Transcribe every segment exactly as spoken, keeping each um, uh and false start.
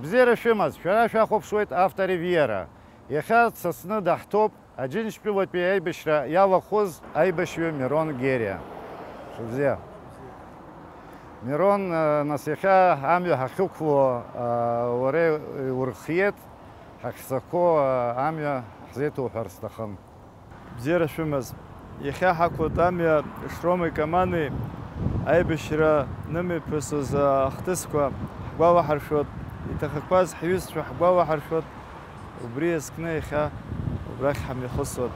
Бзиара шәымаз, шәара шәахәаԥшуеит Авторивиера. Иахьа дсасны даҳҭоуп Аџьынџьтәылатәи аибашьра иалахәыз аибашьҩы Мирон Гериа. Шәыбзиа. Мирон, нас иахьа амҩа ҳахьықәло, уара иурхиеит, ҳахьцақәоу амҩа ҳзеиҭоуҳәар сҭахын. Бзиара шәымаз. Иахьа ҳақәлоит амҩа Шромеи Камани аибашьра нымҩаԥысыз ахҭысқәа ҳгәалаҳаршәоит, иҭахақәаз ҳҩызцәа ҳгәалаҳаршәоит, убри иазкны иахьа убрахь ҳамҩахысуеит.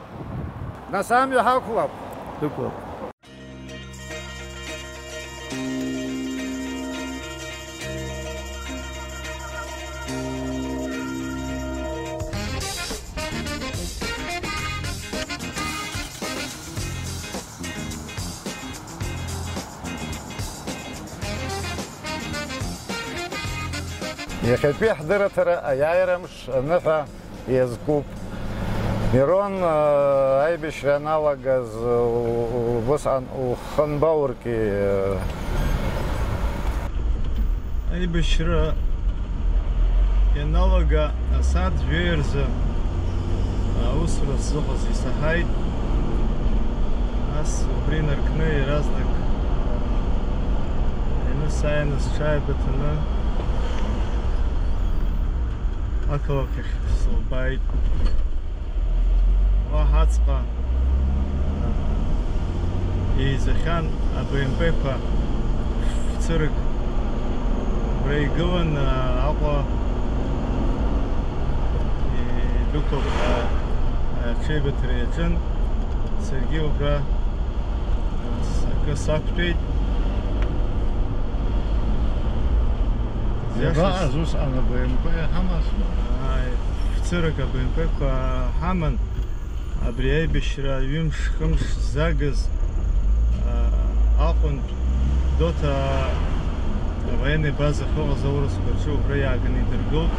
Нас амҩа ҳақәлап. Дәықәлап. Иахьатәи ҳдырраҭара аиааира мш аныҳәа иазкуп. Мирон, э, аибашьра аналагаз, э, у-, у-, убысҟан ухы анбаурки, э? Аибашьра ианалага асааҭ жәаҩа рзы аусура сзыҟаз исаҳаит. Нас убри инаркны иаразнак аҩны сааины сҽааибыҭаны ақалақь ахь сылбааит. Уа ҳаҵҟа еизахьан абаемпеқәа фцырк. Убра игылан Аҟәа идәықәлап аҽеибыҭара иаҿын. Саргьы убра акы сақәтәеит. Иабаҟаз усҟан абаемпе ҳамазма? Ааи, фцырак абаемпеқәа ҳаман. Абри аибашьра ҩымш-хымш ззагыз, а, Аҟәантә Гәдоуҭа авоенный база ахьыҟаз аурысқәа рҿы убра иааганы идыргылт,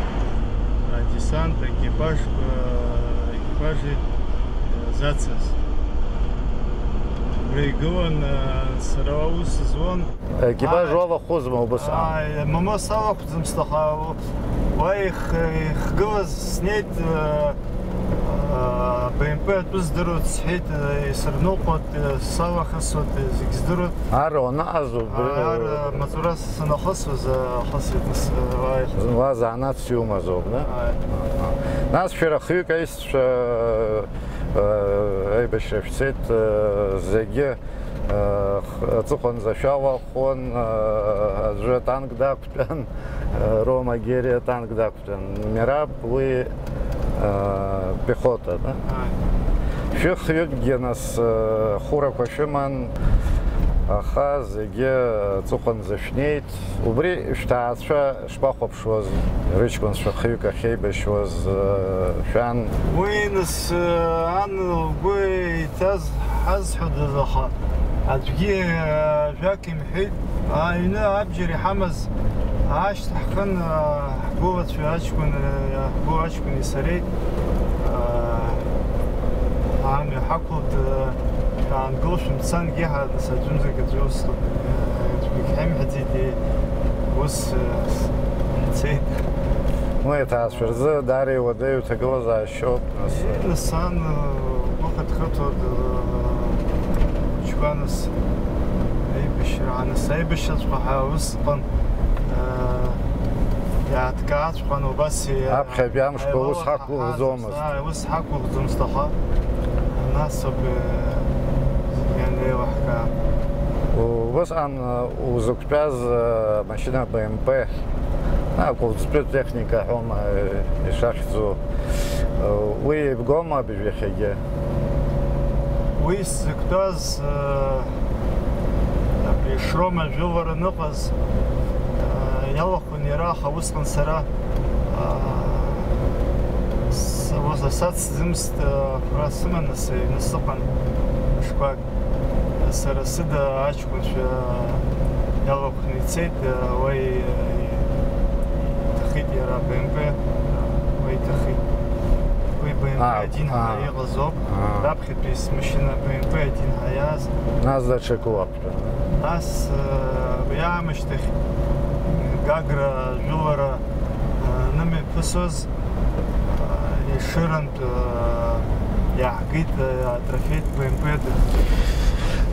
а, десант, аекипажқәа, екипажи, а, зацыз. Убра игылан, а, сара аус зуан. Екипаж уалахәызма убысҟан? Ааи, момо салахәӡамызт, аха уа их-, ихгылаз снеит, э, э, Б М П атәы здыруеит, сҳәеит, э, исырныҟәоит, э, салахысуеит, э, зегь здыруеит. Ар уанаҟаз убри? Ар, э, маҵура санахысуаз, э, ахысит, нас, э, уа их- Уа занааҭс иумазоуп, да? Ааи. Аҳа. Нас шәара хҩык аишьцәа, э, аибашьра шәцеит, э, зегьы Аҵыхәанӡа шәалахәын, аӡәы атанк дақәтәан, Рома Гери атанк дақәтәан. Мераб уи пехота, да? Ааи. Шәыхҩыкгьы нас хәырақәа шәыман, аха зегьы аҵыхәанӡа шәнеит. Убри шәҭаацәа шԥахәаԥшуаз, рыҷкәынцәа хҩык ахьеибашьуаз, э, шәан? Уи нас, э, ан лгәы иҭаз ҳазҳәодаз, аха аӡәгьы, э, ажәак имҳәеит. Аҩны абџьар иҳамаз аашьҭаҳхын, э, ҳгәылацәа аҷкәын, э, ҳгәы аҷкәыни сареи, э, амҩа ҳақәлт, э, шәаангыл, шәымцан, еиҳа нас аӡәымзаргьы аӡәы ус, э, аӡәгьы ҳаимҳәаӡеит, э, ус, э, ҳцеит. Уи аҭаацәа рзы даара иуадаҩу ҭагылазаашьоуп, нас. Э, нас ан, э, гәы хыҭхыҭуа, э, џьқәа, нас, аибашьра, нас, аибашьраҵәҟьа ҳәа усҟан, э, иааҭкааҵәҟьан, убас, э, Аԥхьатәи амшқәа ус ҳақәгәыӷӡомызт. Ааи, ус ҳақәгәыӷӡомызт, аха нас ауп, э, ианеилаҳкаа. Убысҟан, э, узықәтәаз, э, машьына Б М П, а, хәылҵтәы техника ҳәоума, э, ишахьӡу, э, уи еибгоума абыржә иахьагьы? Уи сзықәтәаз, э, абри Шрома жәылара аныҟаз, э, иалахәын иара, аха усҟан сара, э, с-, уа-, сацӡымызт, э, хәра сыманы сыҩны сыҟан мышқәак. Сара сыда аҷкәынцәа иалахәны ицеит, уа иҭахеит иара Б М П, уа иҭахеит. Уи Б М П А, один а. ҳәа иҟазоуп. А. Раԥхьатәи смашьына Б М П один ҳәа иааз. Нас даҽакы уақәтәан. Нас, э, уи аамышьҭахь Гагра жәылара, э, Имҩаԥысуаз, а, Ешырантә, а, иааҳгеит, а, атрофеитә Б М П.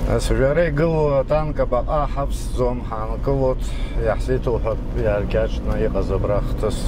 Нас жәара игылоу атанк абаҟа ҳавсӡом, ҳаанкылоит, иаҳзеиҭоуҳәап иааркьаҿны иҟаз абра ахҭыс.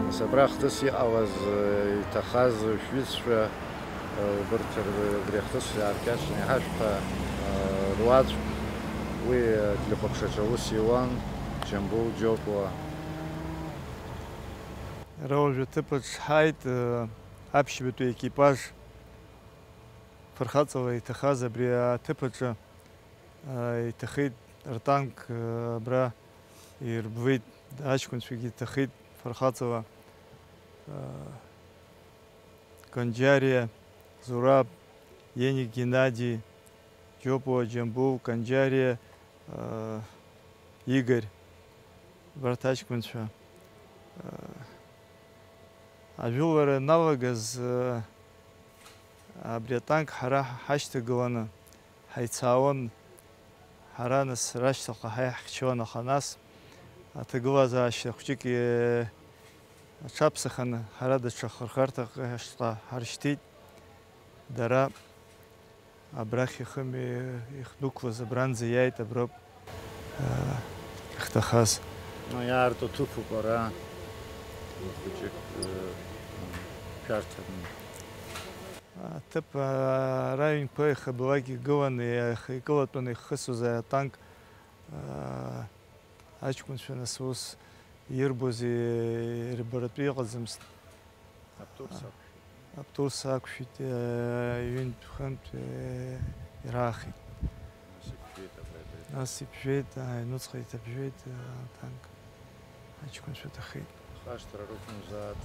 Нас абра ахҭыс иҟалаз, иҭахаз шәҩызцәа, убырҭ р-, убри ахҭыс иааркьаҿны иҳашәҭа, руаӡәк, уи аҭелехәаԥшраҿы аус иуан, Џьамбул Џьопуа. Ара уажәы аҭыԥаҿ ҳааит, аԥшьбатәи екипаж фырхаҵала иҭахаз абри аҭыԥаҿы, иҭахеит ртанк, абра ирбеит, аҷкәынцәагьы иҭахеит фырхаҵала, Конџьариа Зураб, Еник Геннади, Џьопуа Џьамбул, Конџьариа, Игорь, убарҭ аҷкәынцәа. Ажәылара аналагаз, абри атанк ҳара ҳашьҭагыланы ҳаицаауан, ҳара нас рашьҭахьҟа ҳаиаҳхьчон, аха нас аҭагылазаашьа хәҷык, э, аҽаԥсаханы, ҳара даҽа хырхарҭак ашҟа ҳаршьҭит. Дара абрахь ихы-, ихдәықәлаз абранӡа иааит, аброуп, э, ихҭахаз. Ну, иаарту ҭыԥуп ара, хәыҷык, э, шәарҭаны. Аҭыԥ, ара аҩнқәа ихабалак игылан, ихы-, икылатәаны ихысуаз атанк, аҷкәынцәа нас ус ирбози, ирбаратәы иҟаӡамызт. Аптурс ақәшәеит. Аптурс ақәшәеит, ҩынтә-хынтә ираахеит. Нас иԥжәеит абра, абра. Нас иԥжәеит, аҩнуҵҟа иҭабжәеит атанк. Аҷкәынцәа ҭахеит. Хашҭра рықәымзааит.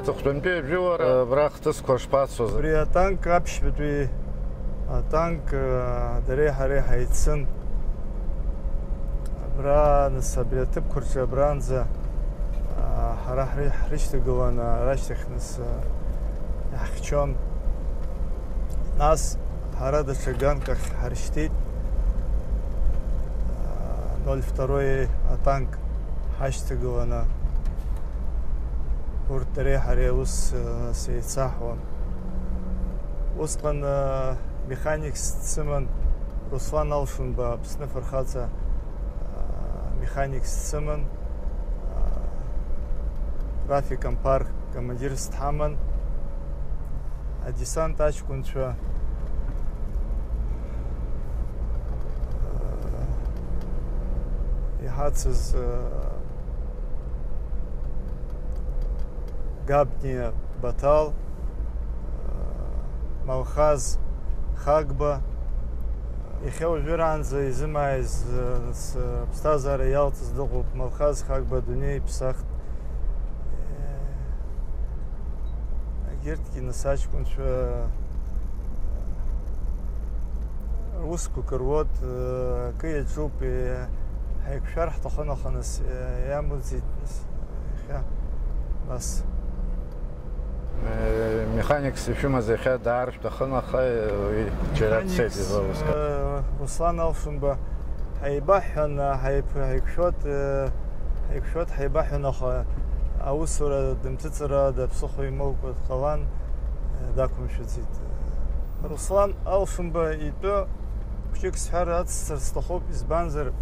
Аҵыхәтәантәи ажәылара абра ахҭысқәа шԥацоз? Абри атанк аԥшьбатәи атанк, а, дареи ҳареи ҳаицын. Абра, нас, абри аҭыԥқәа рҿы абранӡа, а, ҳара ҳри-, ҳрышьҭагылан, а, рашьҭахь, нас, а, иаҳхьчон. Нас ҳара даҽа ганк ахь ҳаршьҭит, а, ноль второй атанк ҳашьҭагыланы. Урҭ дареи ҳареи аус, а, сеицаҳуан. Усҟан, а, механикс дсыман Руслан Алшынба, Аԥсны афырхаҵа, а, механикс дсыман, а, Рафик Амԥар командирс дҳаман, адесант аҷкәынцәа, а, иҳацыз, а, Габниа Баҭал, Малхаз Хагба, иахьа уажәраанӡа изымааиз, сыԥсҭазаара иалҵыз дыҟоуп, Малхаз Хагба адунеи иԥсахт. Егьырҭгьы нас аҷкәынцәа русқәа кыруеит, акы иаҿуп, ҳаиқәшәар ҳҭахын, аха нас иамуӡеит, нас иахьа бас. Механикс ишәымаз иахьа даар шәҭахын, аха уи џьара дцеит, Механикс, излоуз. Руслан Алшынба ҳаибаҳҳәан, ҳаиқәшәоит, ҳаиқәшәоит, ҳаибаҳҳәан, аха аусура дымҭыҵыр ада ԥсыхәа имоукәа дҟалан, дақәымшәаӡеит. Руслан Алшынба итәы хәҷык сҳәар ацсҵар сҭахуп, избанзар,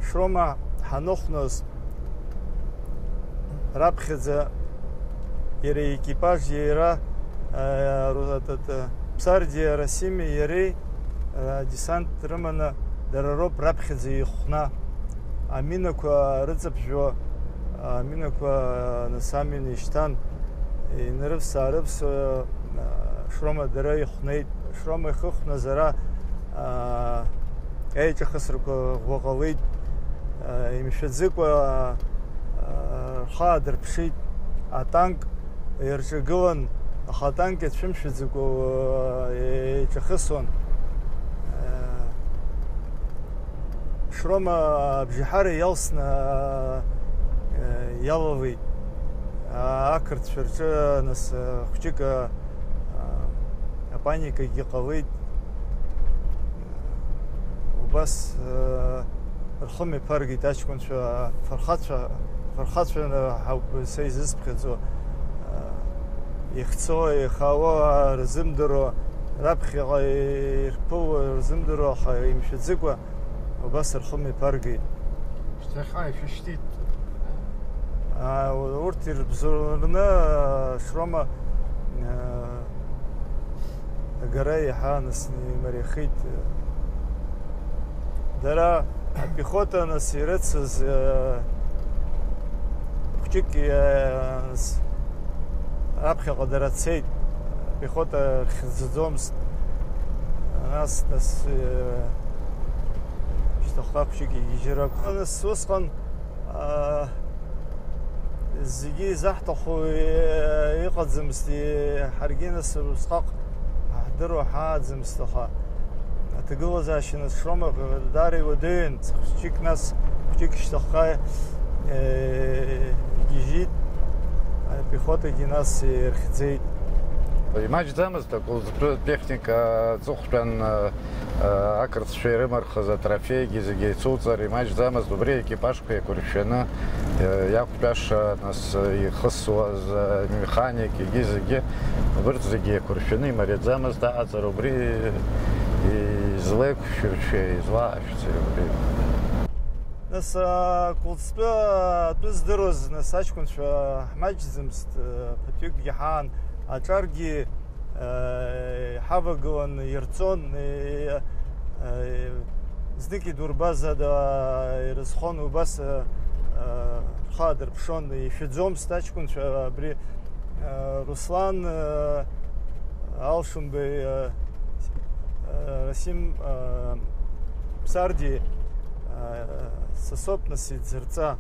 Шрома ҳаныхәназ, раԥхьаӡа иара иекипаж иара, э, ру-, т-, т-, Ԥсардиа Расими иареи, э, десант рыманы дара роуп раԥхьаӡа ихәна. Аминақәа рыҵаԥжәо, Аминақәа нас амин ишьҭан, инарывс-аарывсуа, Шрома дара ихәнеит. Шрома ихыхәназ ара, аа, еиҿахысрақәа ӷәӷәа ҟалеит. Имшәаӡыкәа, аа, рхы аадырԥшит. Атанк ирҿагылан, аха атанк иацәымшәаӡакәа, еиҿахысуан. Шрома абжьаҳара иалсны, иалалеит. Ақырҭцәа рҿы, нас, хәҷык, апаникагьы ҟалеит. Убас, рхы мҩаԥаргеит аҷкәынцәа, фырхацәа, фырхацәаны ҳауп са изысԥхьаӡо. Ихцо, ихаауа рзымдыруа, раԥхьаҟа ирԥыло рзымдыруа, аха имшәаӡыкәа убас рхы мҩаԥаргеит. Шьҭахьҟа ишәышьҭит. Аа, урҭ ирыбзоураны, Шрома, аа, агара иаҳа насны имариахеит. Дара апехота нас ирыцыз, э, хәҷык, э, с-, раԥхьаҟа дара цеит. Апехота рхьӡаӡомызт. Нас, нас, э, шьҭахьҟа хәҷык игьежьыр акәхон. Нас усҟан, а, зегьы изаҳҭаху, э, иҟаӡамызт, э, ҳаргьы нас усҟак ҳдыруа ҳааӡамызт, аха аҭагылазаашьа нас Шрома даара иуадаҩын, хәҷык нас, хәҷык шьҭахьҟа, э, игьежьит, апехотагьы нас ирхьӡеит. Имаҷӡамызт акәылӡтәы техника аҵыхәтәан, э, э, ақырҭцәа ирымархыз атрофеигьы зегьы еицуҵар имаҷӡамызт, убри аекипажқәа еиқәыршәаны, э, иақәтәаша, нас, э, ихысуаз, э, механик, егьи зегьы, убырҭ зегьы еиқәыршәаны имариаӡамызт аҟаҵара, убри излеиқәшәыршәеи излаашәҵеи убри. Нас, акәылӡтәы атәы здыруаз, нас, аҷкәынцәа ҳмаҷӡамызт, э, ԥыҭҩыкгьы ҳаан, аҿаргьы, э, ҳавагылан ирҵон, э, э, знык идурбаз ада ирызхон, убас, э, э, рхы аадырԥшон, ишәаӡомызт аҷкәынцәа, абри, э, Руслан, э, Алшумбеи, э, э, Расим, э, Ԥсарди, э, са соуп нас идзырҵа.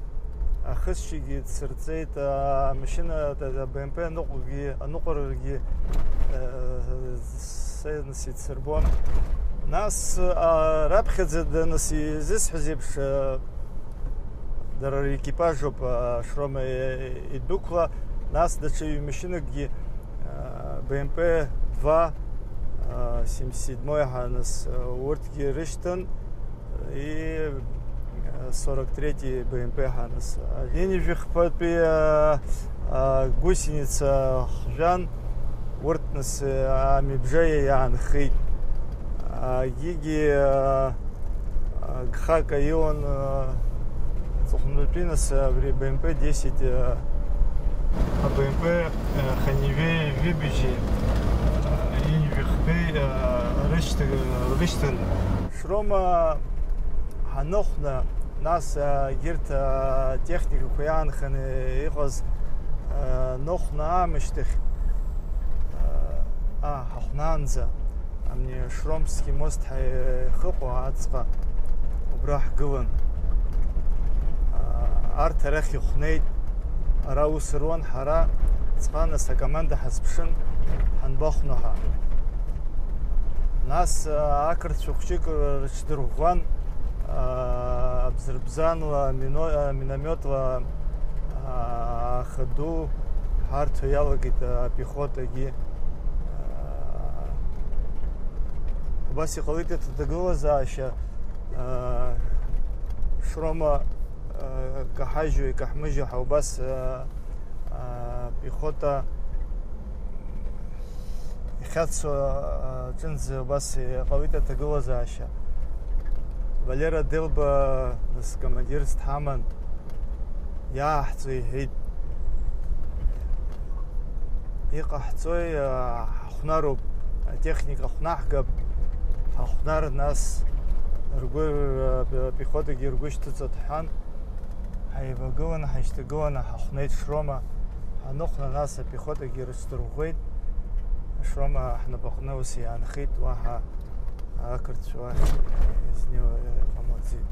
Ахысшьагьы дсырҵеит, амашьына, БМП аныҟәгьы, аныҟәарагьы, э, са нас идсырбон. Нас, а, раԥхьаӡа даныс изысҳәаз еиԥш, э, дара рекипажоуп, а, Шрома, э, идәықәла, нас даҽа ҩ-машьынакгьы, а, БМП два, а, семьдесят седьмой ҳәа, нас, а, урҭгьы рышьҭан, и, а, сорок третий БМП ҳәа, нас, а, ҩынҩажәи хԥатәи, а, а, гусеница хжәан, урҭ, нас, а, амҩабжа иаанхеит. А, егьигьы, а, а, гхак аиуан, а, аҵыхәтәантәи, нас, абри БМП десять, а, БМП, а, хынҩажәи жәибжьи, а, ҩынҩажәи хбеи, а, рышьҭа-, рышьҭан. Шрома ҳаныхәна, нас, а, егьырҭ, а, техникақәа иаанханы иҟаз, а, ныхәна аамышьҭахь, а, а, ҳахәнаанӡа, Амни Шромский мост ҳәа ихыҟоу аӡҟа убра ҳгылан. Арҭ арахь ихәнеит, ара аус руан ҳара, ҵҟа нас акоманда ҳазԥшын, ҳанбахәно ҳәа. Нас ақырҭцәа хәҷык рыҽдырӷәӷәан, абзырбзанла, мино-, минометла, ахаду ҳарҭо иалагеит апехотагьы. Убас иҟалеит аҭагылазаашьа, Шрома каҳажьу, икаҳмыжьу ҳәа убас пехота ихьацо аҿынӡа убас иҟалеит аҭагылазаашьа. Валера Делба нас командирс дҳаман. Иааҳҵо иҳәеит. Иҟаҳҵои, ҳахәнароуп, атехника хәнаҳгап, ҳахәнар, нас ргәы, р-, апехотагьы ргәы шьҭыҵот ҳҳәан, Ҳаивагыланы, ҳаишьҭагыланы ҳахәнеит Шрома. Ҳаныхәна, нас апехотагьы рыҽдырӷәӷәеит. Шрома ҳнапаҟны ус иаанхеит, уаҳа ақырҭцәа уахь изнеиуа иҟамлаӡеит.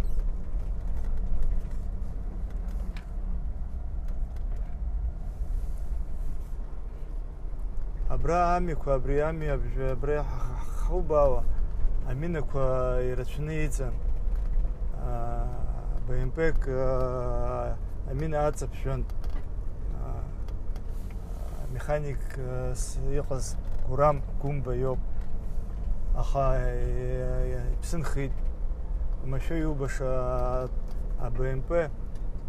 Абра амҩақәа, абри амҩа абжа, абра ҳа-, ҳа-, ҳахубаауа, аминақәа ирацәаны иҵан. Аа, Б М П-к, аа, амина аҵаԥжәан. Аа, амеханик, аа, с-, иҟаз Гурам Гәымба иоуп. Аха, е-, е-, иԥсынхеит. Машәыр иубаша, а, Б М П,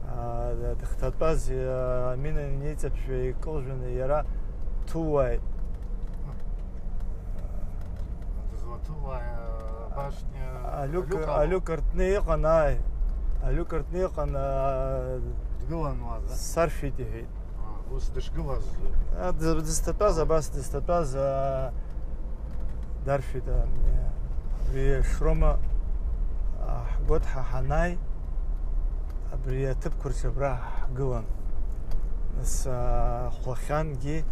а, дыхҭатәаз, а, амина иниҵаԥжәа икылжәаны иара дҭууааит. Дызлаҭууа, а, башня, алиук, алиук ала. Алиук ртны иҟан, ааи. Алиук ртны иҟан, а, дгылан уа, да? Саршәит, иҳәеит. А, ус дышгылаз. А, дыз-, дызҭатәаз, абас дызҭатәаз, а, даршәит, а, абри Шрома, а, ҳгәыҭҳа ҳанааи, абри аҭыԥқәа рҿы абра ҳгылан. Нас, а, хәлахьангьы,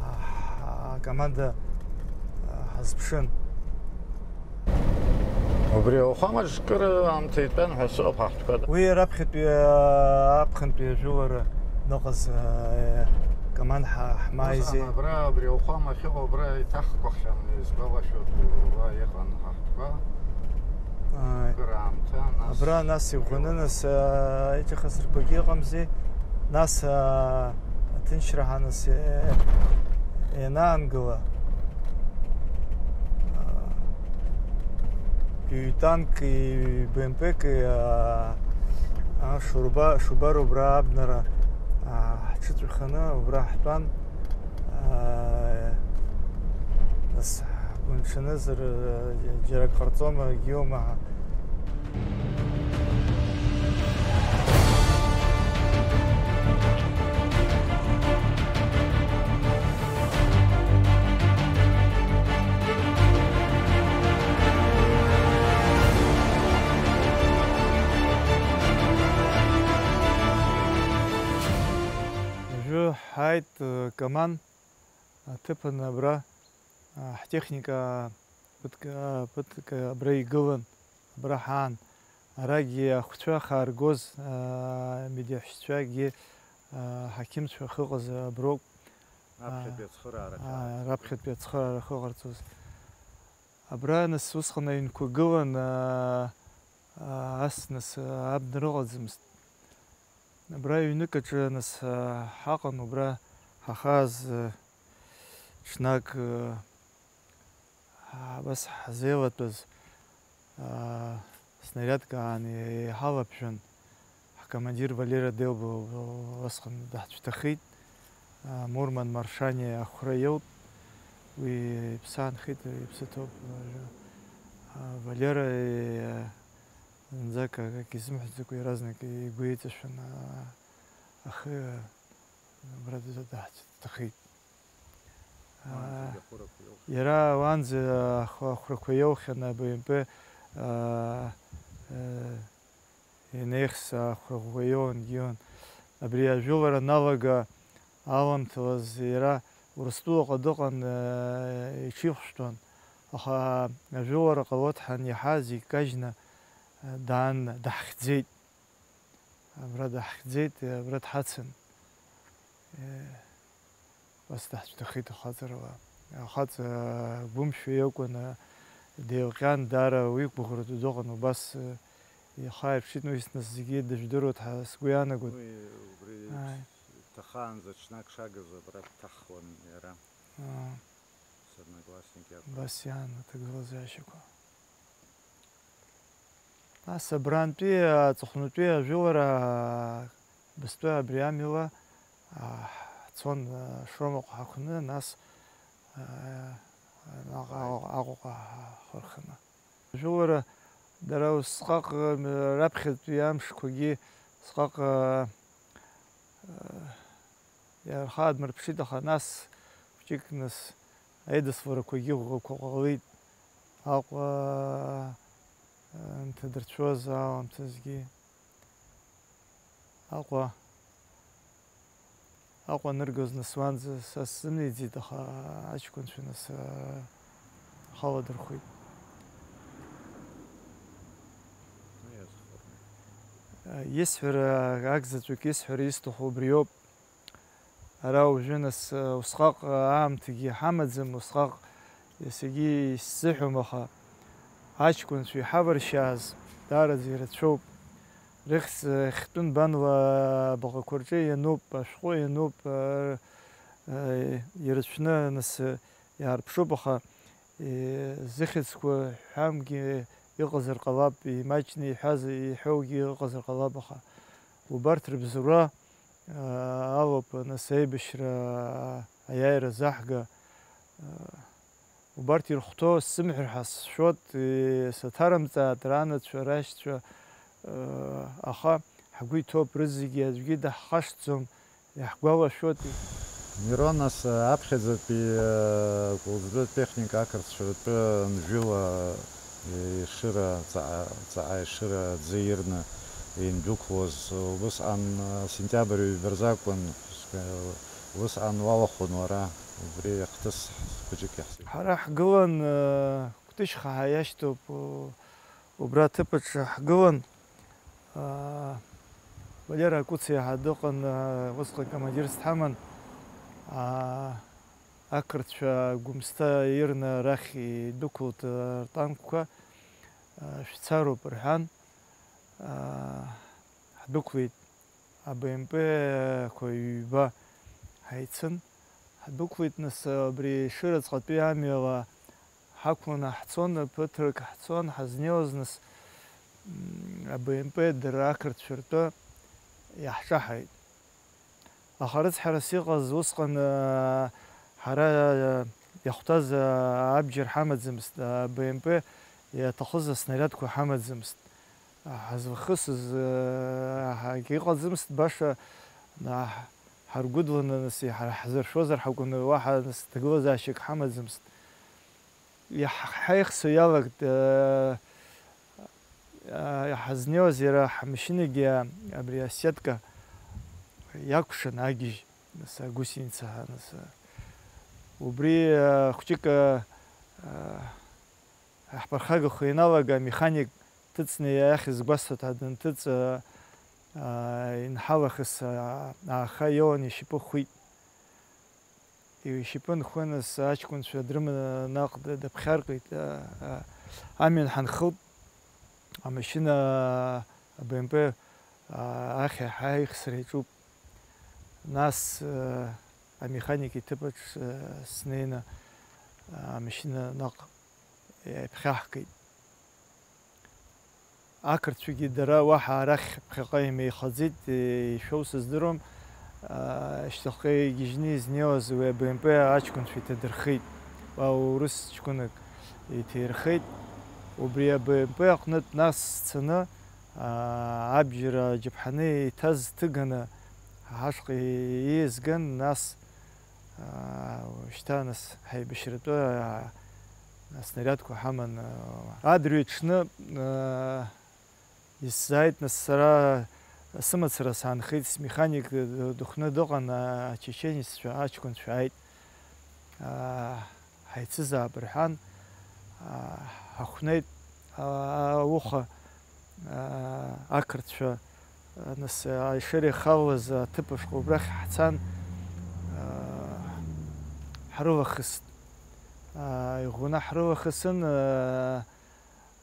а, ҳ-, акоманда, а, ҳазԥшын. Убри ауахәамаҿ кыр аамҭа итәан ҳәа сыҟоуп ҳахәҭқәа. Уи раԥхьатәи, аԥхынтәи ажәылара ныҟаз, а, команд ҳа-, ҳмааизи. Усҟан абра, абри ауахәама ахьыҟоу, абра иҭахқәахьан, исгәалашәоит, уа иҟан ҳахәҭқәа. Ааи. Кыр аамҭа, нас. Абра нас иӷәӷәаны, нас, а, иҿахысырқәагьы ыҟамзи. Нас, а, аҭынчра ҳанас, е-, ианаангыла, а, ҩ-танки, ҩ-Б М П-ки, а, а, Шуруба, Шубару убра абнара, а, ҳҽыҵәаханы убра ҳтәан. А, нас ҳгәынҽанызар, а, џьара ак ҟарҵома, егьиума ҳәа. Уажәы ҳааит, э, Каман аҭыԥан абра, а, ҳтехника ԥыҭк, а, ԥыҭк абра игылан, абра ҳаан. Арагьы ахәцәа хааргоз, а, медеҳәшьцәагьы, а, ҳақьымцәа ахьыҟаз аброуп. Раԥхьатәи ацхыраара, а, ахьыҟарҵоз. Раԥхьатәи ацхыраара ахьыҟарҵоз. Абра, нас, усҟан аҩнқәа гылан, а, а, ас, нас, а, абна рыҟаӡамызт. Абра ҩнык аҿы, нас, а, ҳаҟан, убра ҳахааз, а, ҽнак, а, абас ҳзеилатәаз, аа, снариадк аан иҳалаԥжәан, ҳкомандир Валера Делба усҟан даҳцәҭахеит. Аа, Мурман Маршаниа ахәра иоут. Уи иԥсы аанхеит, иԥсы ҭоуп. Аа, Валера, э, зынӡак акгьы изымҳәаӡакәа иаразнак игәы иҵашәан, аа, ахы абра даҳҭахеит. Уаанӡагьы Аа, ахәырақәа иоухьан. Иара уаанӡа ахә-, ахәрақәа иоухьан, Б М П, аа, э, ианеихс ахәра ӷәӷәа иоуан, иоуан. Абри ажәылара аналага аламҭалаз иара Урыстәылаҟа дыҟан, э, иҽихәшәтәуан, аха ажәылара ҟалоит ҳәа аниаҳа, зегь кажьны, э, даан, даҳхьӡеит. Абра даҳхьӡеит, абра дҳацын. Э, убас даҳцәҭахеит ахаҵарала. Ахаҵа гәымшәа иакәын, деилҟьан, даара уи гәыӷыртә дыҟан, убас, э, ихы ааирԥшит, уи нас зегьы дыжәдыруеит ҳәа сгәы иаанагоит. Уи убри Ааи. Дҭахаанӡа ҽнак шагыз абра дҭахуан иара. Аа. Содноклассник иакәын. Убас иаан аҭагылазаашьақәа. Нас абрантәи аҵыхәтәантәи ажәылара бызтәы абри амҩала, а, ҳцон, а, Шромаҟа ҳақәны, нас, а, наҟ Аҟәаҟа ҳхырханы. Ажәылара дара усҟак, а, раԥхьатәи амшқәагьы усҟак, а, а, Иархаадмырԥшит, аха нас хәҷык нас аидысларақәагьы ӷәӷәақәа ҟалеит, Аҟәа, э, нҭадырцәуаз аамҭазгьы. Аҟәа, Аҟәа аныргоз нас уанӡа са сзымнеиӡеит, аха аҷкәынцәа нас, а, ахала дырхәит. Исҳәара, акзаҵәык исҳәара исҭаху убриоуп. Ара уажәы нас, а, усҟак аамҭагьы ҳамаӡам, усҟак иасагьы исзыҳәом, аха аҷкәынцәа иҳаваршьааз даараӡа ирацәоуп. Рыхьӡ, а, хьтәы нбанла абаҟақәа рҿы иануп, ашәҟәы иануп, а, а, ирацәаны нас, а, иаарԥшуп, аха, э, зыхьӡқәа ҳәамгьы ыҟазар ҟалап, имаҷны иҳәаз, иҳәоугьы ыҟазар ҟалап, аха убарҭ рыбзоура, а, алоуп, нас, аибашьра, а, аиааира заҳга, а, убарҭ ирхәҭоу сзымҳәар ҳәа сшәоит, э, саҭарымҵааит, ранацәа, рашьцәа, э, аха ҳгәы иҭоуп, рызегьы аӡәгьы даҳхашҭӡом, иаҳгәалашәоит. Мирон, нас, аԥхьаӡатәи, э, Кәылӡытәы техника ақырҭцәа ртәы анжәыла, э, ешыра, ҵаҟа, ҵаҟа ешыра аӡы ирны индәықәлоз, убысҟан, э, сентиабр ҩба рзы акәын, э, убысҟан уалахәын уара, убри ахҭыс хәыҷык иаҳзеиԥш. Ҳара ҳгылан, э, Кәтышьха ҳәа иашьҭоуп, у-, убра аҭыԥ аҿы ҳгылан. Аа, Валера Акуциа ҳәа дыҟан, аа, усҟан командирс дҳаман. Аа, ақырҭцәа Гәымсҭа ирны арахь идәықәлт, аа, ртанкқәа, аа, шәцароуп рҳәан, аа, ҳдәықәлеит. А Б М П-қәа ҩба ҳаицын, ҳдәықәлеит, нас, абри Шыраҵҟатәи амҩала ҳақәланы ҳцон, ԥыҭрак ҳцон, ҳазнеиуаз, нас, м, А Б М П дара ақырҭцәа ртәы иаҳҿаҳаит. Аха рыцҳарас иҟаз усҟан, а, ҳара, а, иахәҭаз, а, абџьар ҳамаӡамызт, а Б М П иаҭахыз аснарядқәа ҳамаӡамызт. Ҳазлахысыз, ҳагьыҟаӡамызт баша, ҳаргәыдланы, нас, ҳара ҳзыршозар ҳакәын, уаҳа, нас, ҭагылазаашьак ҳамаӡамызт. Иаҳ-, ҳаихсо иалагт, ҳазнеиуаз иара ҳамашьынагьы абри асетка иакәшан агьежь, нас, агусеница ҳәа, нас, убри, хәҷык, ҳԥырхагахо ианалага, амеханик ҭыҵны иахьыз гәасҭоит ҳәа дынҭыҵ, аа, инҳалахыс, аа, ааха иоуан, ишьапы хәит. Ишьапы нхәын, нас аҷкәынцәа дрыманы наҟ д-, дыԥхьаркит, аа, аа, амҩан ҳанхылт, амашьына, а Б М П, аа, ахь ҳаихсра иаҿуп. Нас, аа, амеханик иҭыԥаҿ, аа, снеины, аа, амашьына наҟ иаԥхьаҳгеит. Ақырҭцәагьы дара уаҳа арахь ԥхьаҟа имеихаӡеит, ишәоу сыздыруам. Шьҭахьҟа игьежьны изнеиуаз уи А Б М П аҷкәынцәа иҭадырхеит, уа урыс ҷкәынак иҭаирхеит. Убри А Б М П аҟнытә нас сцаны, абџьар аџьаԥҳаны иҭаз ҭыганы ҳашҟа ииазган, нас, аа, шьҭа, нас, ҳаибашьратәы, аа, аснарядқәа ҳаман, аа, адырҩаҽны, аа, исзааит, нас, сара сымацара саанхеит, смеханик д-, дыхәны дыҟан, аа, ачеченеццәа, аҷкәынцәа ааит. Аа, ҳаицызаап рҳәан, аа, ҳахәнеит, аа, ауха, аа, ақырҭцәа, аа, нас, аа, ишырихалаз аҭыԥ ашҟа убрахь ҳцан, аа, ҳрылахыст. Аа, иӷәӷәаны ҳрылахысын, аа,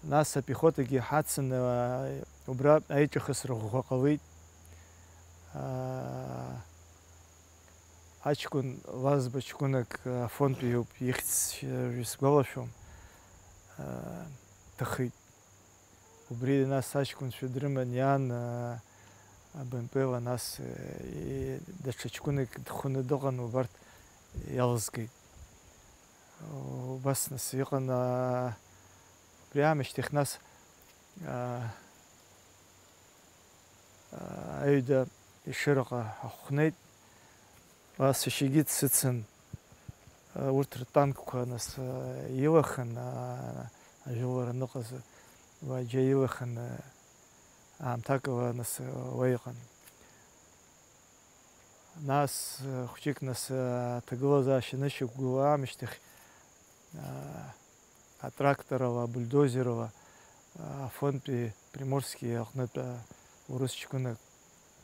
нас апехотагьы ҳацын, аа, убра аиҿахысра ӷәӷәа ҟалеит. Аа, Аҷкәын Лазба ҷкәынак Афонтәиуп, ихьӡ сгәалашәом, дҭахеит. Убри нас аҷкәынцәа дрыман иаан, А Б М П-ла, нас, и-, даҽа ҷкәынак дхәны дыҟан, убарҭ иалызгеит. Убас нас иҟан, а, убри аамышьҭахь нас, а, а, аҩада Ешыраҟа ҳахәнеит. Уа сашьагьы дсыцын, а, урҭ ртанкқәа нас, а, илахын, а, ажәылара аныҟаз, уа џьа илахын, а, аамҭакала нас, а, уа иҟан. Нас, э, хәҷык нас, э, аҭагылазаашьа анышьақәгылоу аамышьҭахь, э, атракторала, абульдозерала, э, Афонтәи Приморски аҟнытә, э, урыс ҷкәынак,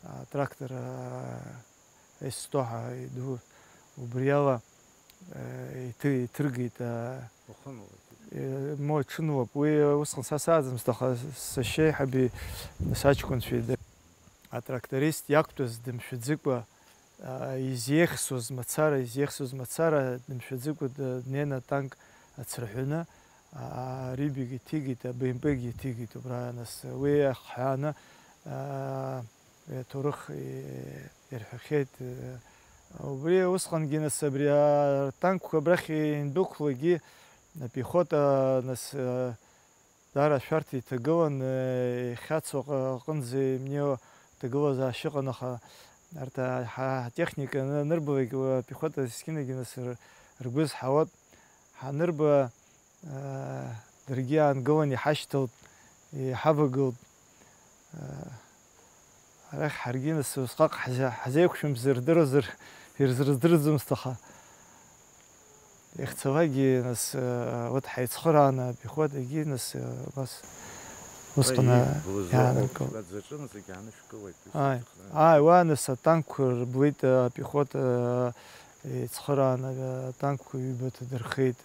атрактор, э, С сто ҳәа иду, убриала, э, иҭы-, иҭыргеит, э, Уахынла иҭыргеит. Э, мо, ҽынлоуп. Уи усҟан са сааӡамызт, аха сашьеиҳаби нас аҷкәынцәеи дыр-, атракторист иақәтәаз дымшәаӡыкәа, а, изеихсуаз мацара, изеихсуаз мацара дымшәаӡыкәа д-, днеины атанк ацырҳәаны, а, арибигьы ҭигеит, аб м п-гьы ҭигеит убра, нас уи ахҳәааны, а, аҭоурых и-, ирҳәахьеит. Убри усҟангьы, нас, абри атанкқәа абрахь иандәықәлагьы, апехота, нас, даара ашәарҭа иҭагылан, ихьацо аҟ-, аҟынӡа имнеиуа аҭагылазаашьа ыҟан, аха арҭ а-, ҳа-, ҳтехника аны-, анырбалак, апехота есқьынагьы, нас, р-, ргәы зҳауан. Ҳанырба, аа, даргьы аангылан иҳашьҭалт, иҳавагылт. Аа, арахь ҳаргьы, нас, усҟак ҳза-, ҳзеиқәшәом, ирдыруазар, ирзырдырӡомызт, аха иахьцалакгьы, нас, аа, урҭ ҳаицхырааны, апехотагьы, нас, аа, убас усҟан Аи, иааныркылт. Ааи, ааи, уа, нас, атанкқәа рблит, апехота, Еицхырааны атанкқәа ҩба ҭадырхеит,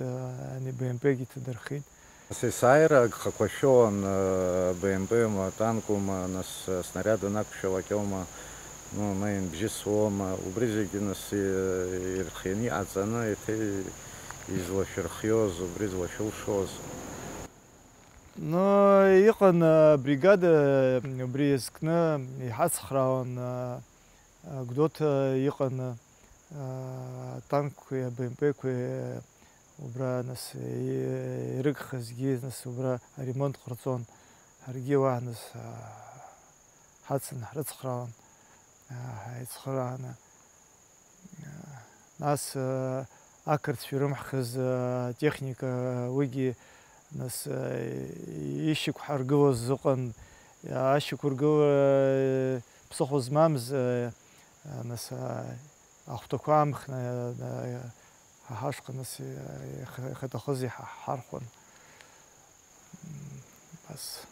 ани Б М П-гьы ҭадырхеит. Есааира агхақәа шәоуан, Б М П-ма, атанкума, нас, снаряд анақәшәалак аума, ну, ма инбжьысуоума, убри зегьы, нас, ирхианы иҟаҵаны, еиҭа излашәырхиоз, убри злашәылшоз. Ну, иҟан, абригада убри иазкны иҳацхраауан, Гәдоуҭа иҟан, аа, атанкқәеи аб м п-қәеи убра, нас, и-, ирыгхазгьы, нас, убра аремонт ҟарҵон. Ҳаргьы уа, нас, аа, ҳацын ҳрыцхраауан, аа, ҳаицхырааны. Нас, аа, ақырҭцәа ирымҳхыз, аа, техника, уигьы, нас, аа, ишьақәҳаргылоз ыҟан, ашьақәыргылара ԥсыхәа змамыз, аа, нас, аа, ахәҭақәа аамхны, аа, ҳа ҳашҟа, нас, иах-, иахьаҭахыз иҳа-, ҳархәон. М, бас.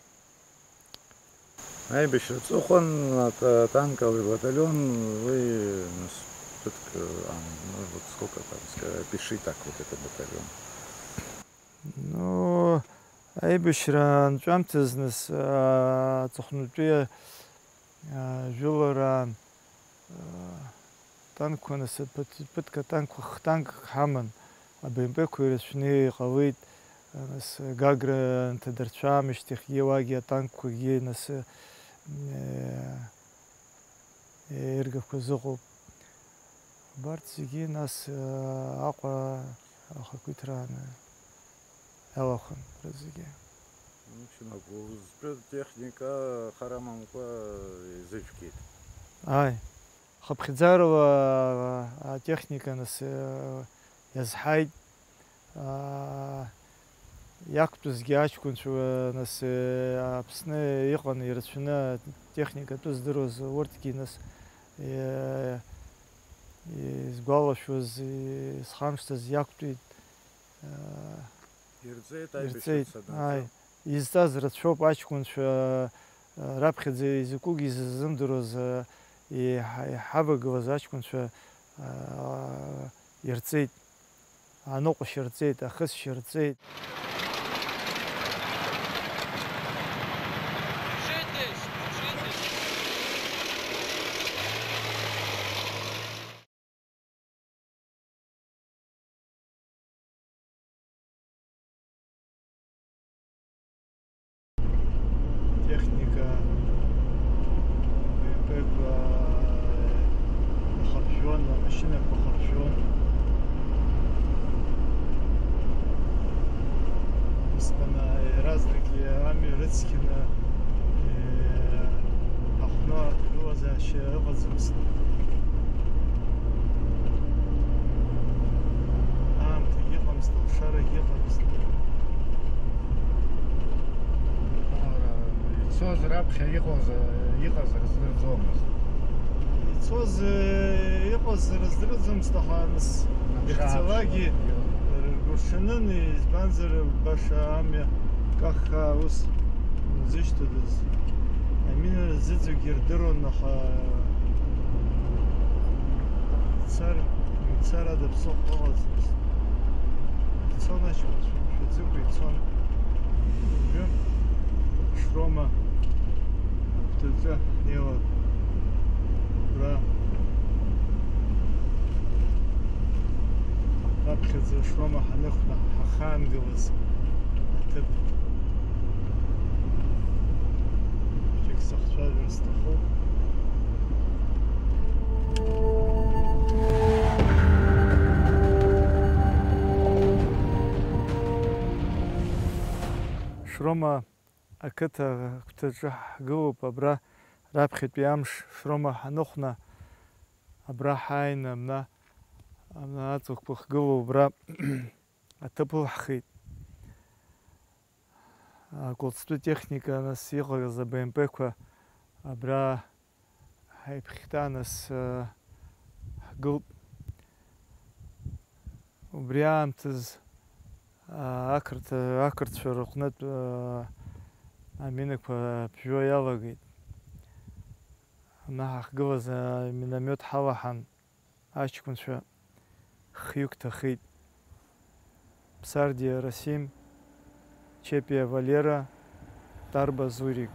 Аибашьра аҵыхәан ат-, атанковый батальон, уи, нас, ԥыҭк, а, ну, вот сколько там, ска-, пиши так вот этот батальон. Ну, аибашьра анҵәамҭаз, нас, а, аҵыхәтәантәи, а, жәылара, а, танкқәа, нас, ԥыҭ-, ԥыҭк атанкқәа, х-танкк ҳаман, аб м п-қәа ирацәаны иҟалеит, нас, Гагра анҭадырцәа аамышьҭахьгьы уагьы атанкқәагьы, нас, э, еиргақәа зыҟоуп. Убарҭ зегьы, нас, э, Аҟәа ахақәиҭрааны иалахәын, рызегьы. В общем, агәылҵтәы техника хара амамкәа изыжәгеит. Ааи. Хыԥхьаӡарала атехника, нас, э, иазҳаит. Аа, иақәтәазгьы аҷкәынцәа, нас, э, Аԥсны иҟан ирацәаны атехника атәы здыруаз, урҭгьы, нас, э, изгәалашәоз, изхамышҭыз иақәтәеит. Э, Ирҵеит, аибашьра ирҵеит, ааи. Изҵаз рацәоуп аҷкәынцәа, э, раԥхьаӡа изакәыгьы изазымдыруаз, э, иҳа-, иҳавагылаз аҷкәынцәа, э, ирҵеит. Аныҟәашьа рҵеит, ахысшьа рҵеит. Техника, БМП-қәа нахыршәуан, амашьынақәа хыршәуан. Усҟан иаразнак амҩа рыцқьаны, ҳахәны аҭагылазаашьа ыҟаӡамызт. Аамҭагьы ыҟамызт, алшарагьы ыҟамызт. Ицоз раԥхьа иҟоз, иҟаз рыздырӡомызт. Цоз, э, иҟаз рыздырӡомызт, аха нас иахьцалакгьы ргәырҽанын, избанзар, баша амҩа каххаа ус узышьҭадаз. Амина зыӡбахә ирдыруан, аха цар, цар ада ԥсыхәа ыҟаӡамызт. Ицон аҷкәынцәа, мшәаӡыкәа ицон. Уажәы Шрома агәҭаҿы ҳнеиуан. Убра раԥхьаӡа Шрома ҳаныхәна ҳахаангылаз аҭыԥ. Хәыҷык сахцәажәар сҭахуп. Шрома ақыҭа агәҭаҿы ҳгылоуп, абра раԥхьатәи амш Шрома ҳаныхәна, абра ҳааины, абна, абна аҵлақәа хгылоу, абра аҭыԥ ылаҳхит. Аколстәы техника, нас иҟаз аб м п-қәа абра ҳаиԥхьҭа, нас, э, ҳгылт. Убри аамҭаз, а, ақырҭ-, ақырҭцәа рыҟнытә, а, аминақәа ԥжәо иалагеит. Ана ҳахгылаз, а, миномет ҳалаҳан, аҷкәынцәа хҩык ҭахеит. Ԥсардиа Расим, Чепиа Валера, Тарба Зурик.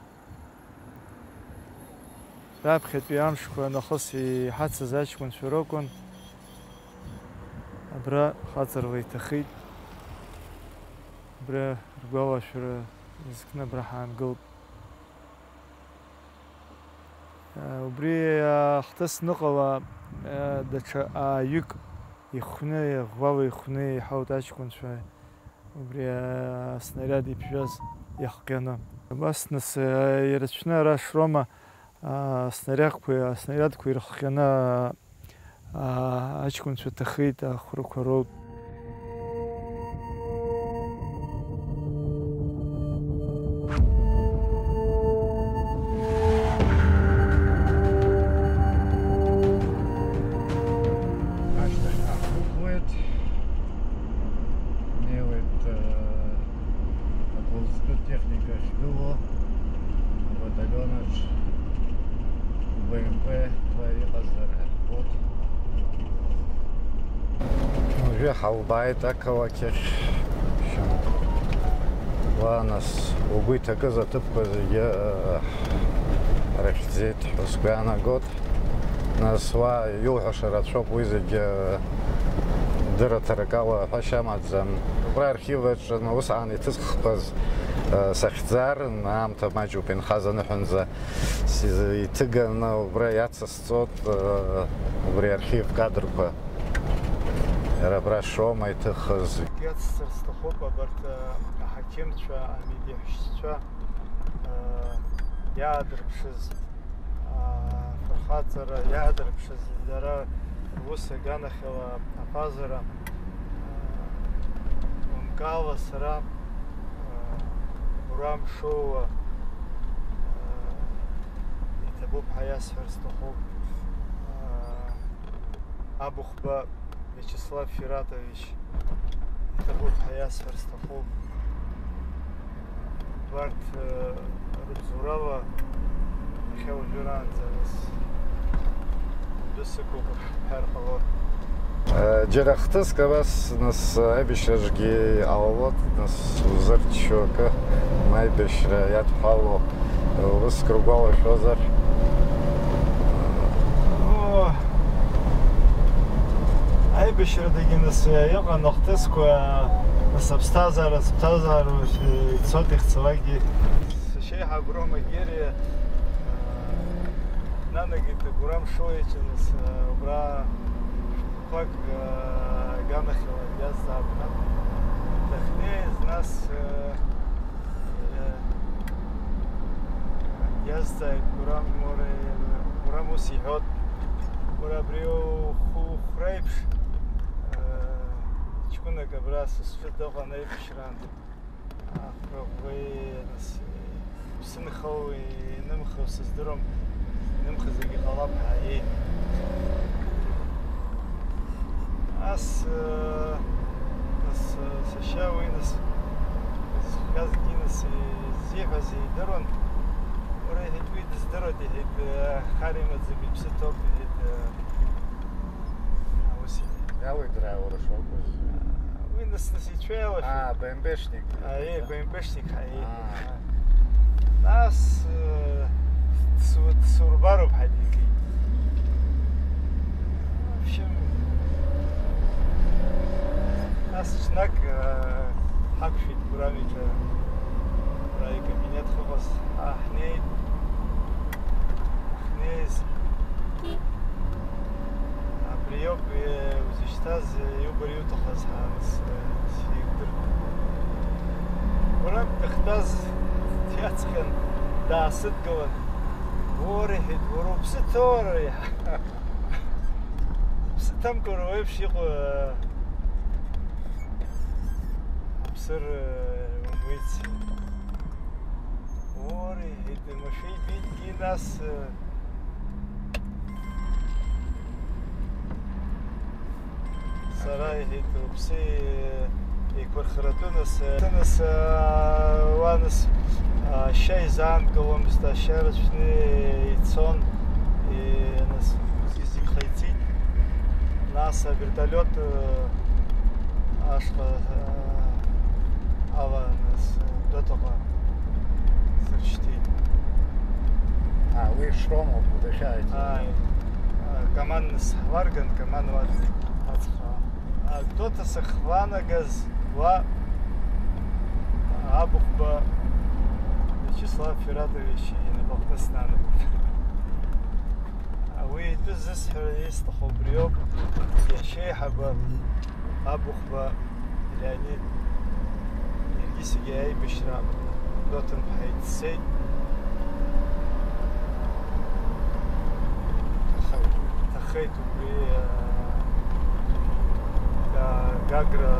Раԥхьатәи амшқәа нахыс иҳацыз аҷкәынцәа ракәын. Абра хаҵарала иҭахеит. Абра ргәалашәара изкны абра ҳаангылт. Убри ахҭыс ныҟала, даҽа ааҩык ихәны, ӷәӷәала ихәны иҳауеит аҷкәынцәа, убри аснариад иԥжәаз иахҟьаны. Абас нас, ирацәаны ара Шрома, аснариадқәа, аснариадқәа ирыхҟьаны, аа, аҷкәынцәа ҭахеит, ахәрақәа роуп. Ашьҭахь ҳақәгәыӷуеит, ҳнеиуеит, э, аколстәы техника ахьгылоу абаталион аҿы. Б М П ла иҟазар ҳбоит. Уажәы ҳаубааит ақалақь ахь. Уа, нас, угәы иҭакыз аҭыԥқәа зегьы, э, рыхьӡеит ҳәа сгәы иаанагоит. Нас уа иуҳәаша рацәоуп, уи зегьы дырраҭарак ала ҳәашьа амаӡам. Убра архив аҿы усҟан иҭызхқәаз, э, сахьӡар, аамҭа маҷуп инхаз аныҳәынӡа, си-, иҭыганы убра иацысҵоит, э, убри архив кадрқәа. Иара абра Шрома иҭыхыз. Иацсҵар сҭахуп абарҭ, э, аҳақьымцәа, амедиаҳәшьцәа, э, иаадырԥшыз, э, афырхаҵара иаадырԥшыз, дара рус аганахьала аԥазара, э, ункаала сара, э, Гурам Шоуа, э, иҭабуп ҳәа иасҳәар сҭахуп. Э, Абыхәба Виачеслав Фиратович иҭабуп ҳәа иасҳәар сҭахуп. Убарҭ, э, рыбзоурала иахьа уажәраанӡа нас дәы сықәуп ҳәар ҟалон. Э, џьара хҭыск абас, нас, аибашьраҿгьы иҟалалоит, нас, узырччо акы, ма аибашьра иадҳәало. Уск ргәалашәозар? О, аибашьрадагьы нас иҟан ахҭысқәа, нас аԥсҭазаара, сыԥсҭазаара ицоит ихцалакгьы. Сашьеиҳаб Рома Гери, а, нанагеит Гурам Шоуа иҿы, нас, а, убра Қәак, э, аганахьала иазҵаап ҳәа. Дахьнеиз, нас, э, э, иазҵааит Гурам, уара, Гурам ус иҳәот, уара абри уху-, ухәра еиԥш, э, ҷкәынак абра са сҿы дыҟан аибашьраан. Ахрахәеи, нас, иԥсынхоу, инымхоу сыздыруам. Нымхазаргьы ҟалап ҳәа, еи. Ас, э, нас, э, сашьа уи нас, зхазгьы нас изиҳәаз идыруан. Уара, иҳәеит, уи дыздыруеит, иҳәеит, э, хар имаӡам, иԥсы ҭоуп, иҳәеит, э, ус иҳәеит. Иауеит, драаура шакәыз. Уи нас, нас ицәеиалашәеит. А, Б М Б-шник. А, е, Б М Б-шник, а, е. А. Нас, э, дсу-, дсурбароуп ҳәа дигеит. В общем, нас ҽнак, э, ҳақәшәеит Гәырам иҿы, ара икабинет ҳаҟаз, ҳа ҳнеит. Ҳнеиз. Абри ауп, э, узышьҭаз, э, иубар иуҭахыз ҳәа, э, сидырт. Гәырам дахьтәаз диаҵхьан, даасыдгылан. Уара, иҳәеит, уара уԥсы ҭоура, иаҳа. Уԥсы ҭамкәа уеиԥш иҟоу, э, уԥсыр, э, умуит. Уара, иҳәеит, машәа ибеит, нас, э, сара, иҳәеит, уԥсы еиқәырхаратәы, нас, э, нас, э, уа, нас, э, ашьа изаанкыломызт, ашьа рацәны ицон, э, нас, ус изихеит. Нас авертолиот, э, ашҟа, э, ала, нас, э, Гәдоуҭаҟа сыршьҭит. А, уи Шром ауп, дахьааиз. Ааи. Э, Каман, нас, ҳларган, Каман уа ацха. А, Гәдоуҭа сахьланагаз уа Абыхәба Виачеслав Фиратович инапаҟны снанагеит. Уи итәы зысҳәара исҭаху убриоуп, иашьеиҳабы Абыхәба Леонид, иаргьы саргьы аибашьра Гәдоуҭантә ҳаиццеит. Ҭахеит убри, а, Гагра,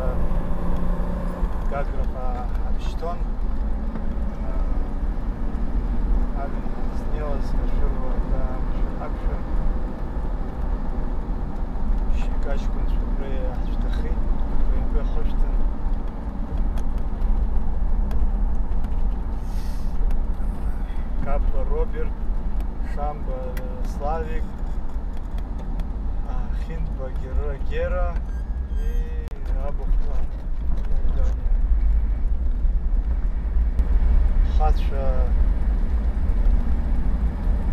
Гаграҟа ҳабшьҭон. Амин ҳазнеиуаз ашәыруа даамшәа-ҳақәшәа, шьык аҷкәынцәа убра иаҳцәҭахеит, убаҩтәы ахышәҭын. Капба Роберт, Шамба Славик, Хиндба Гера, Гера и Абыхәба Леониа. Хацәа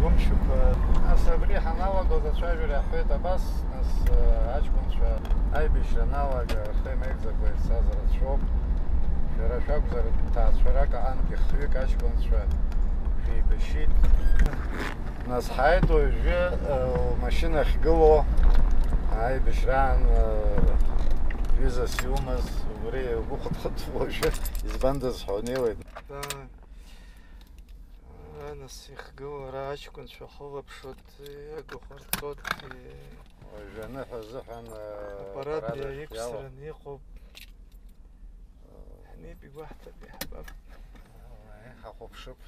гәымшәақәа. Нас абри ҳаналагоз ацәажәара иаҳҳәеит абас, нас, э, аҷкәынцәа аибашьра аналага рхы имеигӡакәа ицаз рацәоуп. Шәара шәакәзар, ҭаацәарак аҟынтәи хҩык аҷкәынцәа шәеибашьит. Нас ҳааит уажәы, э, лмашьына ахьгылоу, аибашьраан, э, ҩызас иумаз, убри угәы хыҭхыҭуа уажәы, избандаз ҳәа унеиуеит. Да. Э, нас ихгылоу ара аҷкәынцәа хылаԥшуеит, иагәахәарцоит, э, уажәы аныҳәа азыҳәан, э, аппарат аппарат иаикәсраны иалоу. Иҟоуп. Ҳнеип, игәаҳҭап, иаҳбап. Ҳахәаԥшып.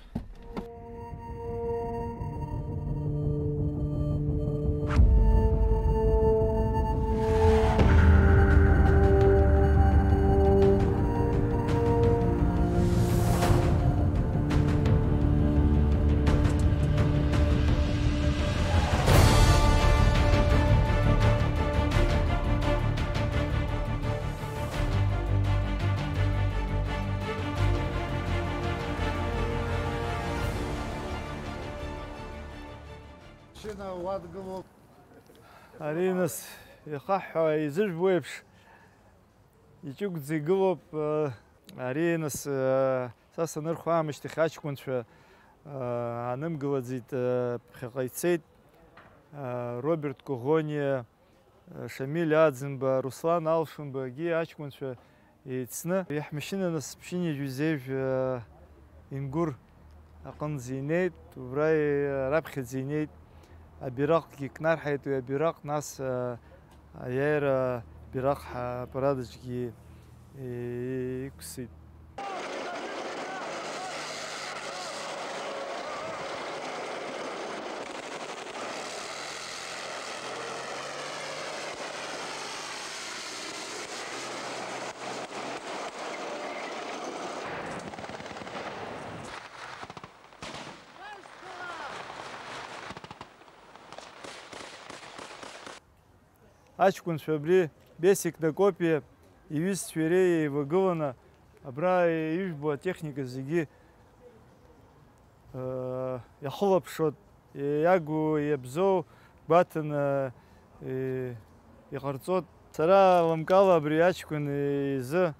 Машьына уадгылоуп. Ари, нас, ихаҳҳәа изыжәбо еиԥш, иҷыгәӡа игылоуп. Ари, нас, са санырхәа аамышьҭахь аҷкәынцәа анымгылаӡеит, ԥхьаҟа ицеит. Роберт Коӷониа, Шамиль Аӡынба, Руслан Алшынбагьы аҷкәынцәа еицны, иаҳмашьына нас ԥшьынҩажәи зежә, э, Ингәыр аҟынӡа инеит, убра, э, раԥхьаӡа инеит, абираҟгьы кнарҳаит, уи абираҟ, нас, э, аиааира бираҟ ҳа-, аппарат аҿгьы, э, иқәсит. Аҷкәынцәа абри Бесик Накопиа иҩызцәеи иареи еивагыланы абра ижәбо атехника зегьы, э, иахылаԥшуа, иагу, иабзоу гәаҭаны, э, иҟарҵоит. Сара лымкаала абри аҷкәын изы,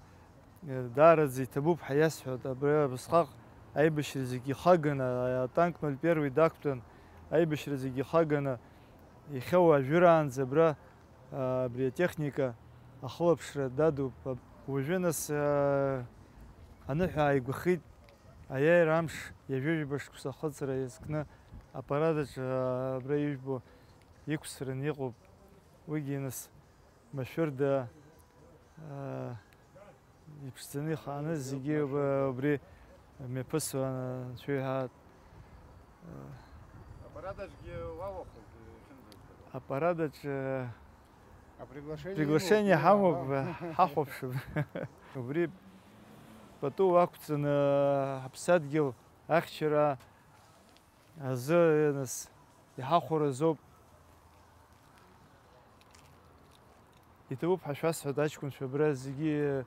э, даараӡа иҭабуп ҳәа иасҳәоит. Абри абасҟак аибашьра зегьы ихаганы, атанк ноль первый дақәтәан, аибашьра зегьы ихаганы, иахьа уажәраанӡа абра, а, абри атехника ахылаԥшра дадуп. Уажәы, нас, а, аныҳәа ааигәахеит, аиааира амш ҩажәижәаба шықәса ахыҵра иазкны аппарат аҿы, а, абра ижәбо иқәсран иҟоуп. Уигьы, нас, машәырда, а, иԥшӡаны ихааны зегьы уб-, убри мҩаԥысуан, анцәа иҳәаат. Аппарат аҿгьы уалахәуп, ихьымӡаҵәҟьа. Аппарат аҿы А приглашение приглашение имоуп, ҳамоуп, ага. Ҳахәаԥшып. Убри пату ақәҵаны ҳаԥсадгьыл ахьчара азы, нас, иҳахәаразоуп. Иҭабуп ҳәа шәасҳәоит, аҷкәынцәа, абра зегьы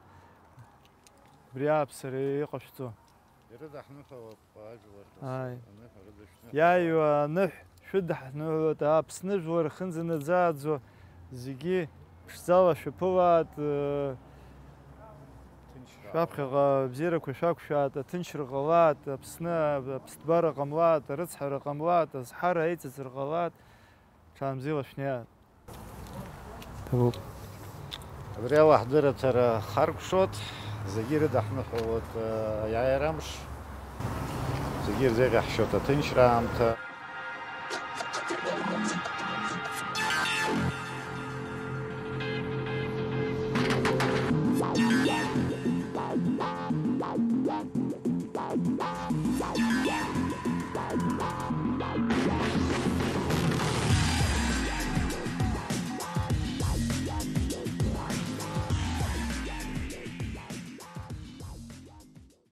абри ааԥсара иҟашәҵо. Ирыдаҳныҳәалап ажәлар, ааи, аныҳәа рыдышәныҳәалап. Иааиуа аныҳә шәыдаҳныҳәалоит, Аԥсны жәлар ахьынӡанаӡааӡо зегьы ԥшӡала шәаԥылааит, э, ҭынчра. Шәаԥхьаҟа абзиарақәа шәақәшәааит, аҭынчра ҟалааит, Аԥсны аԥсҭбара ҟамлааит, арыцҳара ҟамлааит, азҳара аиҵыҵра ҟалааит, ҽаанбзиала шәнеиааит. Ҭабуп. Абри ала ҳдырраҭара харкәшоит, зегьы ирыдаҳныҳәалоит, э, аиааира амш, зегьы ирзеиӷьаҳшьоит аҭынчра аамҭа.